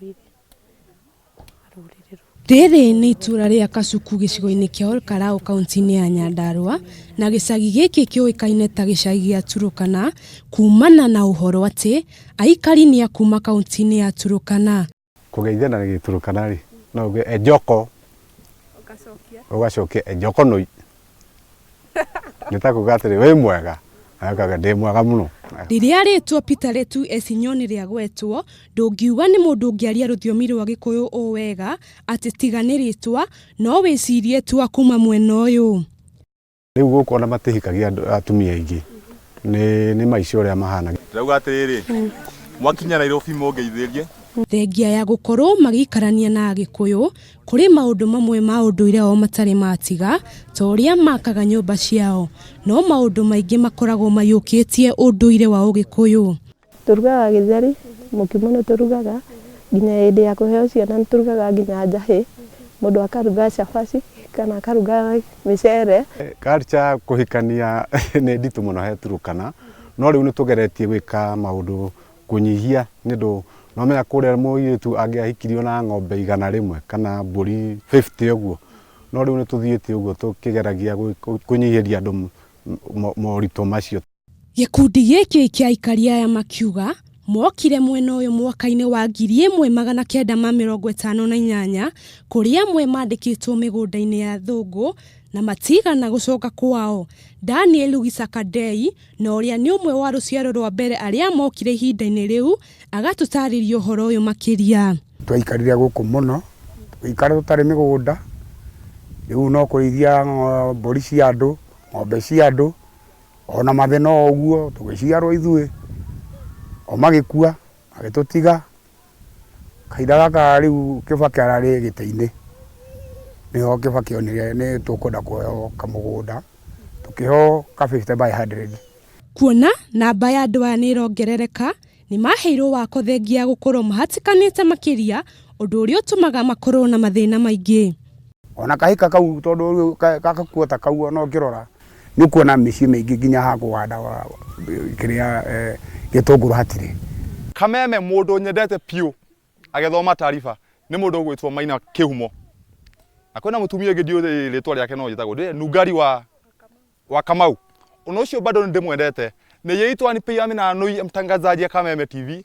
ũndũire wa rũrĩrĩ rũngĩ. Rĩrĩ nĩ itũra rĩa Kasuku gĩcigo-inĩ kĩa Olkalau kaunti-inĩ ya Nyandarua na gĩcagi gĩkĩ kĩũĩkaine ta gĩcagi gĩa Turukana kumana na ũhoro atĩ aikari nĩ a kuma kaunti-inĩ ya Turukana. Kũgeithia na gĩturukana rĩ, no uge ejoko, ũgacokia ejoko nũi. Nĩ ta kuga atĩrĩ wĩ mwega, nawe ũkauga ndĩ mwega mũno. Rĩrĩa rĩtwa Peter Letu Esinyoni rĩagwetwo, ndũngiuga nĩ mũndũ ũngĩaria rũthiomi rwa Gĩkũyũ ũũ wega atĩ tiga nĩ rĩtwa, no wĩcirie tu akuma mwena ũyũ. Rĩu gũkũ ona matihikagia andũ atumia aingĩ nĩ nĩ maica ũrĩa mahana. Ndĩrauga atĩrĩrĩ, mwakinya Nairobi mũngeithĩrie. Thengia ya gũkorwo magĩikarania na Agĩkũyũ, kũrĩ maũndũ mamwe ma ũndũire wao matarĩ matiga, ta ũrĩa makaga nyũmba ciao, no maũndũ maingĩ makoragwo maiyũkĩtie ũndũire wa Ũgĩkũyũ. Tũrugaga gĩtheri, mũkimo nĩ tũrugaga, nginya hĩndĩ ya kũheo ciana nĩ tũrugaga nginya njahĩ, mũndũ akaruga cabaci kana akaruga mĩcere. Culture ya kũhikania nĩ nditũ mũno he Turkana, no rĩu nĩ tũgeretie gwĩka maũndũ kũnyihia nĩ ũndũ nĩ wamenya kũrĩa mũirĩtu angĩahikirio na ng'ombe 100 kana mbũri 50 ũguo, no rĩu nĩ tũthiĩte ũguo tũkĩgeragia kũnyihĩria andũ moritũ macio. Gĩkundi gĩkĩ kĩa aikari aya makiuga mokire mwena ũyũ mwaka-inĩ wa 1958 kũrĩa amwe mandĩkĩtwo mĩgũnda-inĩ ya athũngũ na matigana gũcoka kwao. Daniel Gisakadei na ũrĩa nĩ ũmwe wa rũciaro rwa mbere arĩa mokire ihinda-inĩ rĩu agatũtarĩria ũhoro ũyũ makĩria. Twaikarire gũkũ mũno, tũgĩikara tũtarĩ mĩgũnda, rĩu no kũrĩithia mbũri cia andũ, ng'ombe cia andũ, Ona mathĩna o ũguo tũgĩciarwo ithuĩ, o magĩkua magĩtũtiga. Kahinda gaka rĩu Kĩbakĩ ararĩ gĩtĩ-inĩ, nĩho Kĩbakĩ onire nĩ tũkwenda kũheo kamũgũnda, tũkĩheo ka 50 by 100. Kuona namba ya andũ aya nĩ ĩrongerereka, nĩ maheirwo wako thengia ya gũkorwo mahatĩkanĩte makĩria, ũndũ ũrĩa ũtũmaga makorwo na mathĩna maingĩ. Ona kahika kau tondũ rĩu gakakuo ta kau ona ũngĩrora nĩ ũkuona mĩciĩ mĩingĩ nginya ha kũhanda kĩrĩa gĩtũngũrũ hatirĩ. Kameme mũndũ nyendete piũ agĩthoma taariba nĩ mũndũ ũgwĩtwo Maina Kĩhumo. Na kwĩna mũtumia ũngĩ ndiũĩ rĩtwa rĩake no njĩtagwo Nungari wa wa Kamau. Ona ũcio bado nĩ ndĩmwendete. Nĩ yeitwa ni Pia na Nui mtangazaji ya Kameme TV.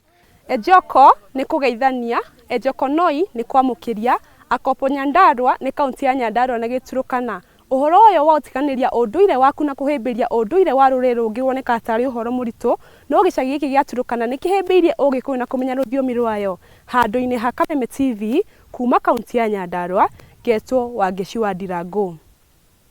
Ejoko nĩ kũgeithania, Ejoko Noi nĩ kwamũkĩria, Akopo Nyandarua nĩ kaunti ya Nyandarua na Gĩturũkana. Ũhoro ũyũ wa ũtiganĩria ũndũire waku na kũhĩmbĩria ũndũire wa rũrĩrĩ rũngĩ wonekaga tarĩ ũhoro mũritũ, no gĩcagi gĩkĩ gĩa Turũkana nĩ kĩhĩmbĩirie ũgĩkũyũ na kũmenya rũthiomi rwayo. Handũ-inĩ ha Kameme TV, kuma kaunti ya Nyandarua, ngetwo Wangeci wa Ndirangũ.